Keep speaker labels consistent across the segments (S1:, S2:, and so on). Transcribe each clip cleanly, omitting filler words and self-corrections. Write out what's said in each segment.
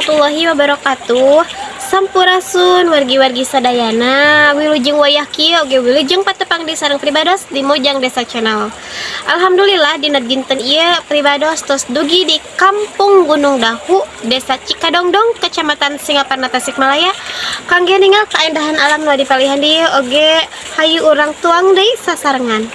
S1: Warahmatullahi wabarakatuh. Sampurasun wargi-wargi sadayana. Wilujeng wayah kieu oge wilujeng patepang di sareng pribados di Mojang Desa Channel. Alhamdulillah, dina dinten ieu pribados tos dugi di Kampung Gunung Dahu, Desa Cikadongdong, Kecamatan Singaparna, Tasikmalaya, kangge ningal kaendahan alam nu dipalihan dieu oge hayu urang tuang deui sasarengan.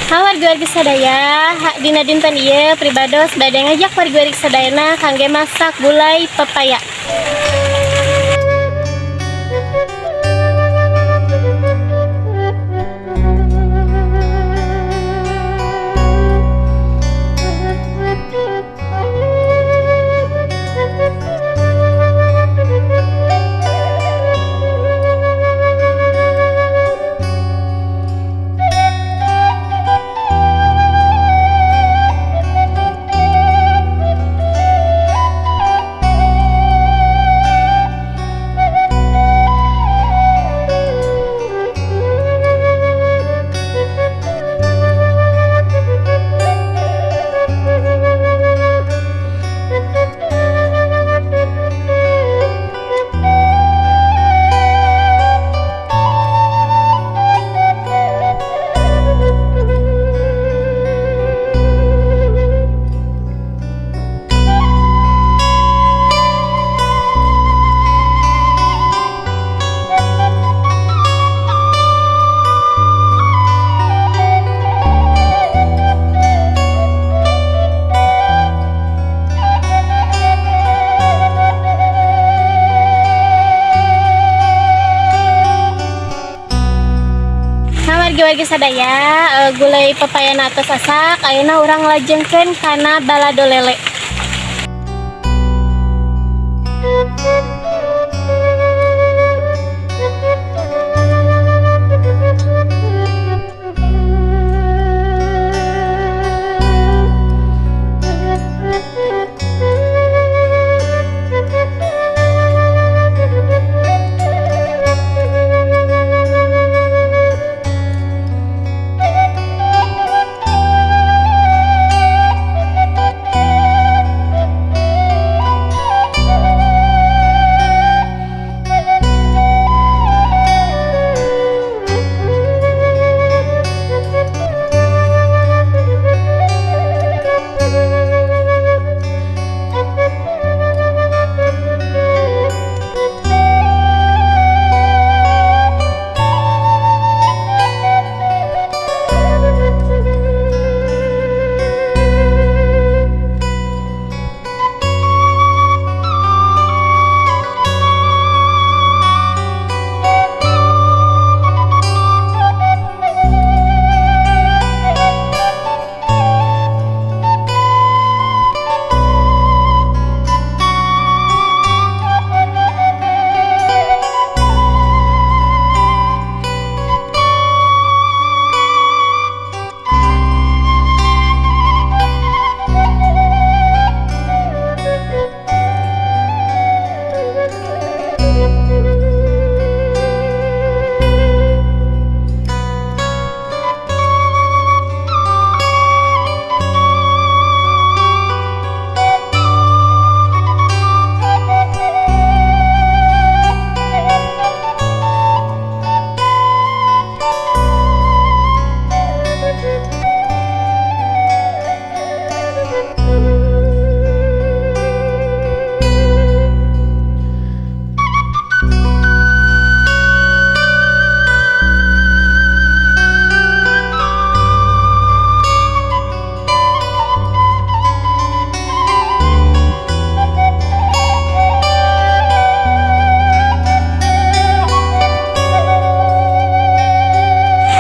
S1: Ha, wargi-wargi sadaya, dina dinten ieu pribados bade ngajak wargi-wargi sadayana kangge masak gulai pepaya. Nah, wargi-wargi sadaya, gulai pepaya tos asak, ayeuna urang lajengkeun kana balado lele.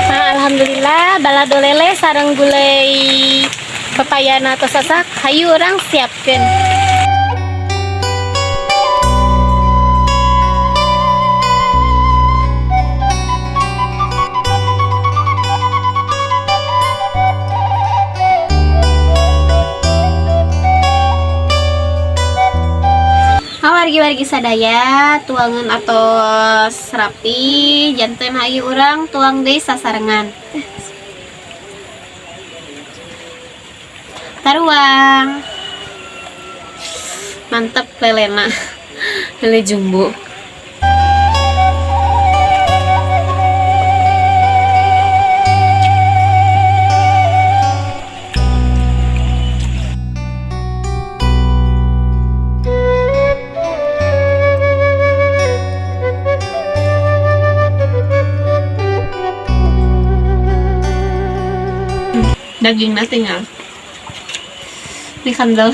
S1: Nah, alhamdulillah balado lele sareng gulai pepaya tos asak, hayu urang siapkeun. Wargi-wargi sadaya, tuangan atos rapi, janten hayu urang tuang deui sasarengan. Taruang. Mantep lelena. Lele jumbo. Dagingna tinggal di kandel.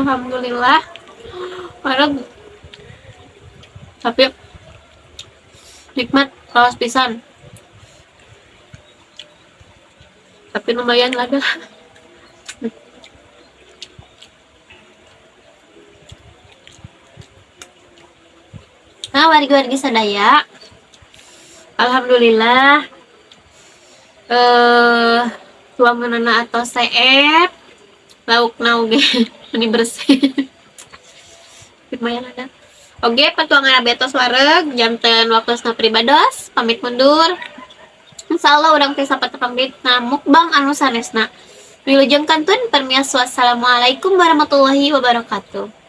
S1: Alhamdulillah. Wareg. Tapi nikmat, raos pisan. Tapi lumayan lah dah. Nah, wargi-wargi sadaya. Alhamdulillah. Tuanganana atos seep, laukna oge meni bersih. Lumayan ada. Oke, patuangan abi tos wareg, janten waktosna pribados, pamit mundur. Insyaallah urang teh sapatepang deui na mukbang anu sanesna. Wilujeng kantun permios, wassalamualaikum warahmatullahi wabarakatuh.